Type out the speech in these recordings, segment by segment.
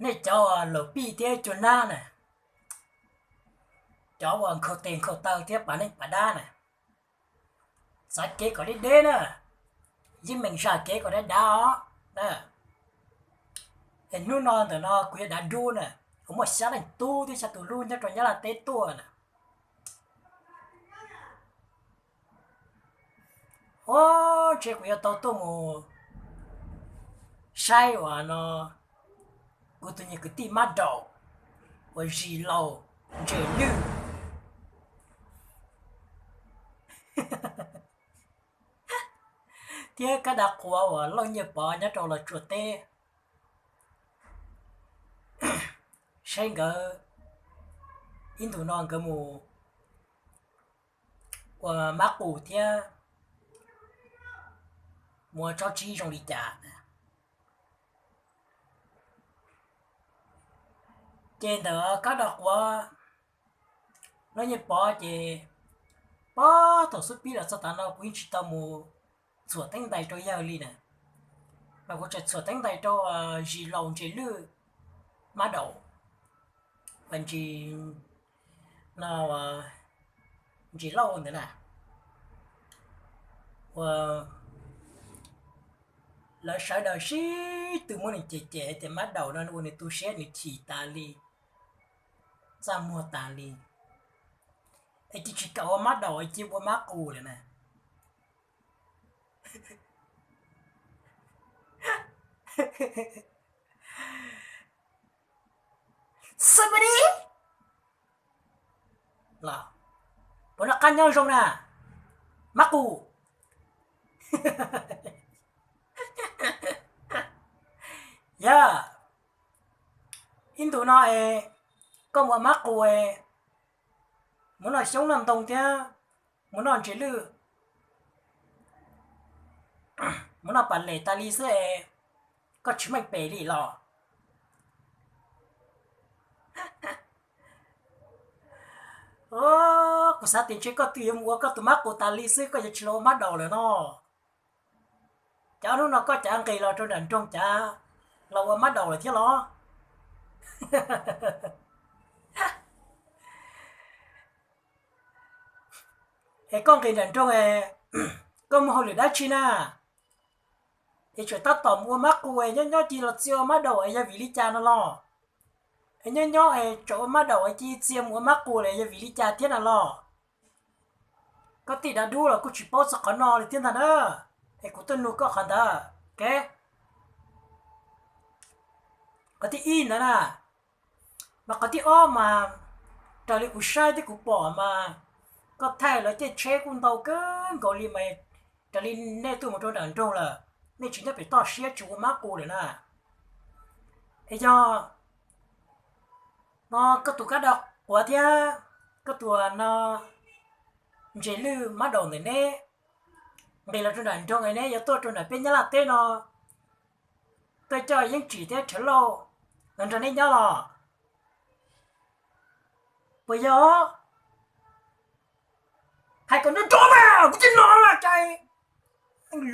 Nej cov uas laus pij thiab cua nab na, cov uas nkhaus tes nkhaus taw thiab pas neej pas dab na, txav kev kom deb deb na, yeej meem zam kev kom deb dav os na. Es hnub no ntawm no kuv yuav dav dub na, kuv muaj xya leej tub thiab xya tus hlub nyob rau Nyab Laj teb tuaj na. Ua, ntshe kuv yuav tau tuaj mus saib uas no kuv tus nyuag kwv tij mab daum uas Zis Laus Ntses Lwj thiab Kab Dab Quav uas Lauj Nyiaj Pov nyob rau Los Tsuas teb, saib nkawd ib ntus no nkawd mus ua mab qus thiab mus ua tsob tsib zoo li cas. Ces ntawm Kab Dab Quav, Lauj Nyiaj Pov ces, pog, thaum xub pib los txog tav no kuv yeej tsis tau mus txhuam teeb ntais rau yawg li na, mas kuv tseem txhuam teeb ntais rau Zis Laus Ntses Lwj mab daum, uas Ntsis, no, Ntsis Lauj ntawd na, uas lawv sawv daws sib tw muab nws cem cem tias mab daum no ua nws tu siab nws chim tas li, txaj muag tas li, es cia tsis kam ua mab daum cia ua mab qus lawm na. Xwb pab di los, puas noj qab nyob zoo na, mab qus? Yog, ib ntus no es koj mus ua mab qus es mus noj xyoob noj ntoo thiab mus noj ntses lwj, mus noj pas les tas li xwb es koj tsis meej pem li los? Kuv xav tias ntshe koj twb yuav mus ua koj tus mab qus tas li xwb, koj yuav tsis los ua mab daum lawm no. Cas ob hnub no koj cav nqis los rau nram nroog cav los ua mab daum lawm thiab los? Es koj nqis nram nroog es koj muaj hauj lwm dab tsi na? Es tseem tab tom mus ua mab qus es nyob nyob cia los txia ua mab daum es yog vim li cas no los? Es nyob nyob es tseem ua mab daum es cia txia mus ua mab qus lawm yog vim li cas thiab na los? Koj tij dav dub los kuj tsis paub txog qhov no li thiab ntag na. Es kuv tuaj nug koj qhov ntawd, ok. Qhov thib ib ntawd na, mas qhov thib ob mas raws li kuv saib thiab kuv pom mas koj thaij lawv tej tsheb kuj ntau kawg nkaus li mas raws li nej tuaj mus rau nram nroog lawm, nej tsis nyob pem toj siab tsis ua mab qus lawm na. Es yog no koj tus kab da quav thiab koj tus no ntses lwj mab daum ntawm neb nqis los rau nram nroog es neb yuav tuaj rau nram peb Nyab Laj teb no tuaj coj Yeeb Tsim thiab Rhawv Lauj los nrog neb nyob los? Puas yog? Hais kom nrov nrov mas kuv tsis hnov cas,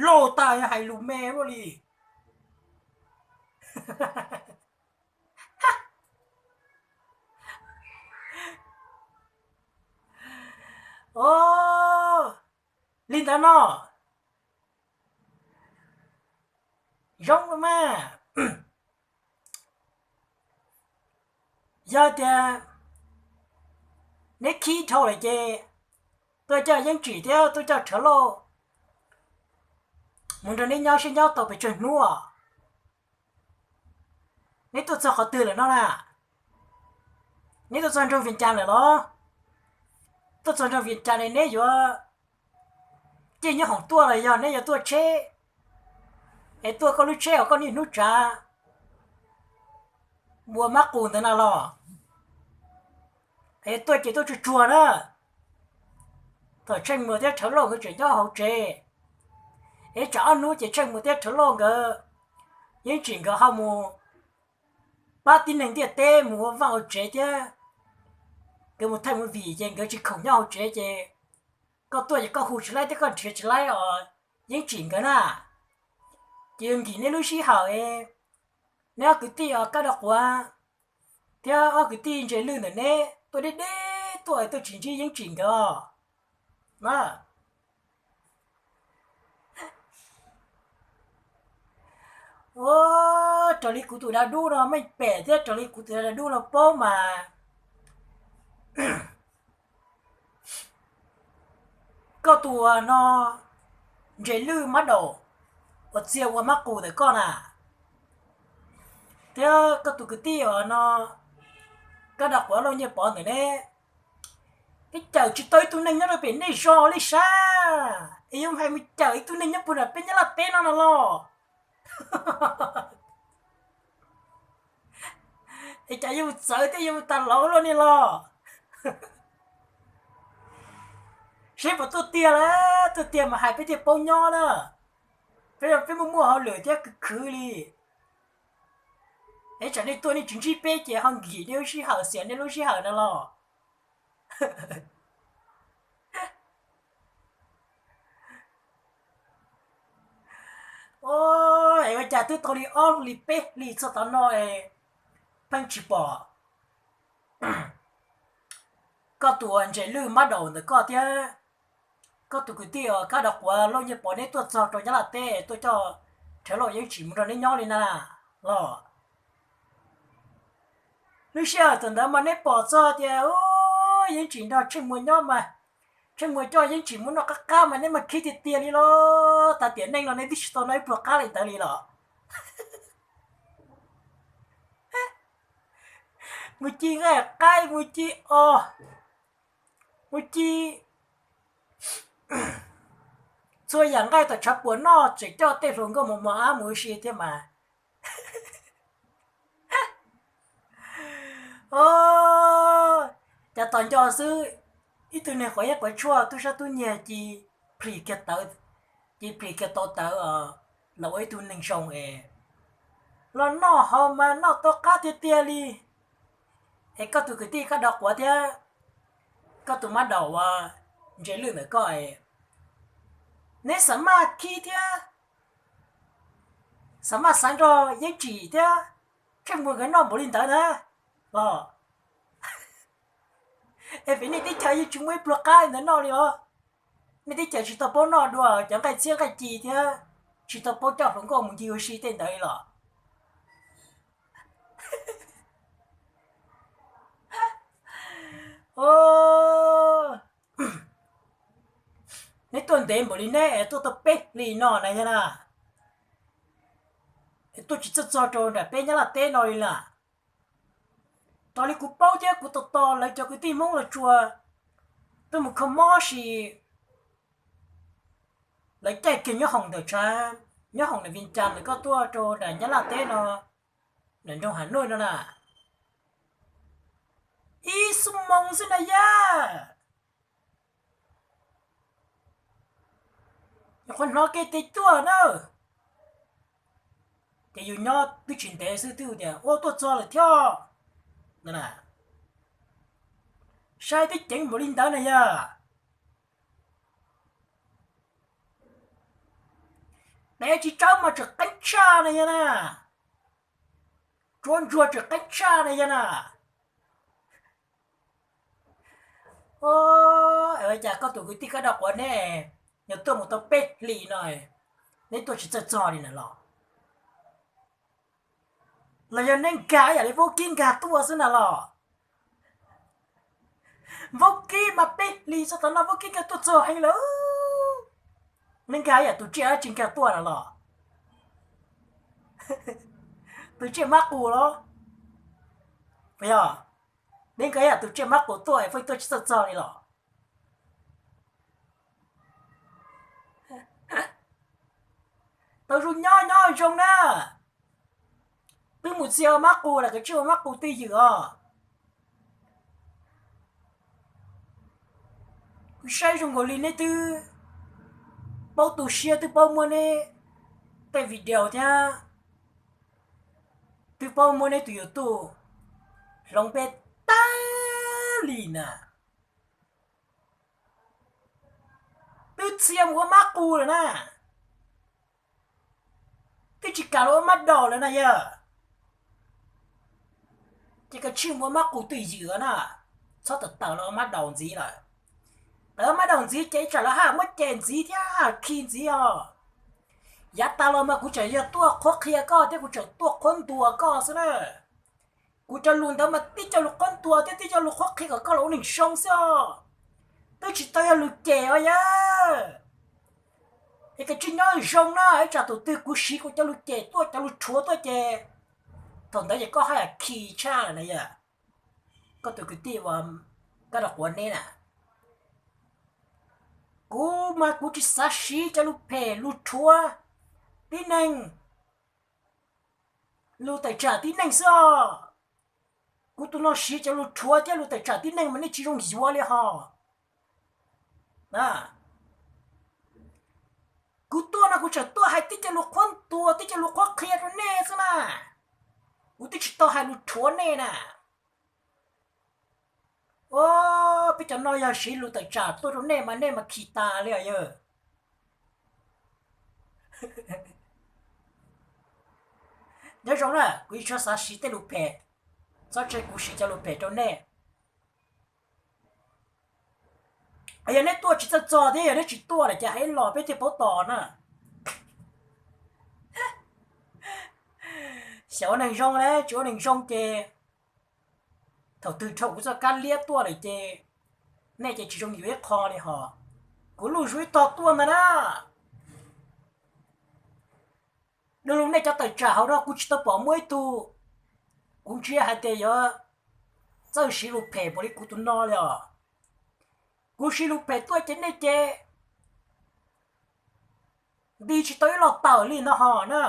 laus tas hais lus me luaj li. Os, li ntawd no zoo los mas. Yog tias neb khib dhau lawm ces tuaj coj Yeeb Tsim thiab tuaj coj Rhawv Lauj mus nrog neb nyob sib nyob tau pes tsawg hnub os. Neb tuaj txog qhov twg lawm no na? Neb tuaj txog nroog Vias Cas lawm los? Tuaj txog nroog Vias Cas ne neb yuav cej nyob hoom tuaj los yog neb yuav tuaj tsheb, es tuaj koj lub tsheb uas koj niaj hnub tsav ua mab qus ntawd na los? Es tuaj ces tuaj tsuag tsuag na. Thaum Tsheej Muas thiab Rhawv Lauj nkawd tseem nyob hauv tsev, es tsam ob hnub ces Tsheej Muas thiab Rhawv Lauj nkawd, Yeeb Tsim nkawd ho mus pab tib neeg ntiaj teb mus ua vaj ua tsev thiab, nkawd mus thaij mus vim ces nkawd tsis khoom nyob hauv tsev ces koj tuaj ces koj hu tsis laib thiab koj nrhiav tsis laib os Yeeb Tsim nkawd na. Ces yuav nkim neb lub sij hawm es Neb ob kwv tij Kab Dau Quav thiab ob kwv tij Ntses Lwj ntawm neb tuaj deb deb tuaj es tuaj tsis ntsib Yeeb Tsim nkawd na. Ua, raws li kuv tus dav dub no meej pem thiab raws li kuv tus dav dub no paub mas koj tus uas no Ntses Lwj Mab Daum uas txia ua mab qus ntawm koj na, thiab koj tus kwv tij uas no Kab Dau Quav Lauj Nyiaj Pov ntawm neb, peb cawm tsis tau ib tug neeg nyob rau pem nej zos li sav, es yuav hais mus cawm ib tug neeg nyob puag nram peb Nyab Laj teb no no los? Es cas yuav mus txawv thiab yuav mus tas laus luaj ni los? Seb puas tuaj tiag lawm, tuaj tiag mas hais peb thiaj paub nyob na. Peb, peb muaj muaj hauj lwm thiab khwv khwv li. Es tsam nej tuaj nej tsis ntsib peb ces ho nkim nej lub sij hawm, xiam nej lub sij hawm no los? Es ua cas twb tau li ob hlis peb hlis txog tav no es pheej tsis pom koj tus Ntses Lwj Mab Daum ntawm koj thiab koj tus kwv tij uas Kab Dau Quav Lauj Nyiaj Pov neb tuaj txog rau Nyab Laj teb tuaj coj Rhawv Lauj Yeeb Tsim mus nrog neb nyob li na los? Lub sij hawm thaum ntawd mas neb pom txog tias Yeeb Tsim nrog Tsheej Muas nyob mas Tsheej Muas coj Yeeb Tsim mus noj qab qab mas neb mas khib tiag tiag li los? Tag tiam neej no neb twb tsis tau noj ib pluag qab li ntawd li los? Mus ci nqaij qaib, mus ci os, mus ci txhua yam nqaij tom tshav puam noj, tseem coj tej hluas nkauj mos mos ab mus ua si thiab mas. Os, cas tos nco xwb, ib tug neeg quav yeeb quav tshuaj tub sab tub nyiag ci phlis kiag tawv, ci phlis kiag tau tawv los ua ib tug neeg zoo es los noj haus mas noj tau qab tiag tiag li. Es koj tus kwv tij Kab Dau Quav thiab koj tus Mab Daum uas Ntses Lwj ntawm koj es neb xav maj khib thiab xav maj xaiv nrog Yeeb Tsim thiab Tsheej Muas nkawd noj npaum li ntawd na los? Es pem nej teb chaws yeej tsis muaj ib pluag qab li ntawd noj li os. Nej teb chaws tsis tau paub noj dua cov nqaij txhiab nqaij ci thiab tsis tau paub coj hluas nkauj mus ncig ua si tej ntawd li los? Neb tuaj ntev npaum li neb es tuaj tau peb hlis no na yog na, es tuaj tsis txawj txog rau nram peb Nyab Laj teb no li na. Raws li kuv paub thiab kuv tos tos lawv cov kwv tij Hmoob los tsuas tuaj mus kho mob si, lawv caij kiag nyob hoom ntawm tshav, nyob hoom ntawm Vias Cas ntawm koj tuaj rau nram Nyab Laj teb no, nram nroog Ham Nuj no na, ib xuab moos xwb na yog. Nyuam qhuav hnov kev tes tuaj na, ces yus nyob twb tsis ntev xwb twb tias ua tuaj txog lawm thiab. Saib twb ceev npaum li ntawd na yog. Dev tsis tsawb mas tseem qeeb tshaj na yog na, tsuav ntsuag tseem qeeb tshaj na yog na. Ua cas koj tus kwv tij Kab Dau Quav neb, nws tuaj mus tau peb hlis no, neb tuaj tsis txawj txog li na los? Los yog neb nkag ib yam li Vaub Kib nkag tuaj xwb na los? Vaub Kib mas peb hlis txog tav no Vaub Kib nkag tuaj txog heev lawm. Neb nkag ib yam tus tsiaj dab tsi nkag tuaj na los? Tus tsiaj mab qus los? Puas yog? Neb nkag ib yam tus tsiaj mab qus tuaj es pheej tuaj tsis txawj txog li los? Tau zoo nyob nyob zoo na. Twb mus txia ua mab qus lawm, koj tsis ua mab qus twj ywm os. Kuv saib zoo nkaus li neb twb paub tu siab, twb paub muab neb tej video thiab twb paub muab neb tus YouTube hloov peb tag li na. Twb txia mus ua mab qus lawm na, twb tsis kam los ua mab daum lawm na yog. Ces kav tsij mus ua mab qus twj ywm na, txhob tawm tawm los ua mab daus ntxiv lawm. Tawm ua mab daus ntxiv ces ib tsam lawv haj muab cem ntxiv thiab haj khi ntxiv os. Yav tas los mas kuv tseem yog tuaj qhuab qhia koj thiab kuv tseem tuaj qhuab ntuas koj xwb na. Kuv cov lus ntawd mas tib cov lus qhuab ntuas thiab tib cov lus qhuab qhia kom koj los ua neeg zoo xwb os. Twb tsis tau yog lus cem os yawg. Es kav tsij nyob zoo na, ib tsam thaum twg kuv siv kuv cov lus cem tuaj cov lus rhuav tuaj ces thaum ntawd ces koj haj yam khi tshaj lawm na yawg. Koj tus kwv tij uas koj rau quav neb na, kuv mas kuv tsis xav siv cov lus phem lus rhuav tib neeg, lus tawm tsam tib neeg xwb os. Kuv tus no siv cov lus rhuav thiab lus tawm tsam tib neeg mas nej tsis zoo yuav li hos. Kuv tuaj no kuv tseem tuaj hais tib cov lus qhuab ntuas tib cov lus qhuab qhia rau nej xwb na. Kuv twb tsis tau hais lus rhuav nej na. Peb cov no yog siv lus tawm tsam tuaj rau nej mas nej mas khi tas li os yawg. Nyob zoo na, kuv yeej tsis xav siv tej lus phem, txhob ntshai kuv siv cov lus phem rau nej. Yog nej tuaj tsis txawj txog thiab yog nej tsis tuaj lawm ces hais los peb thiaj paub tos na. Xyov ua neeg zoo ne tsis ua neeg zoo ces thaum twg dhau kuv txoj kab liab tuaj lawm ces nej ces tsis zoo yuav ib qho li hos. Kuv luj zuj ib tog tuaj ntag na. Du lug nej cov tawm tsam hauv no kuv tsis tau pom muaj ib tug kuv ntsia hais tias yuav txawj siv lus phem npaum li kuv tus no li os. Kuv siv lus phem tuaj ces nej ces nti tsis tau ib los tawm li no hos na.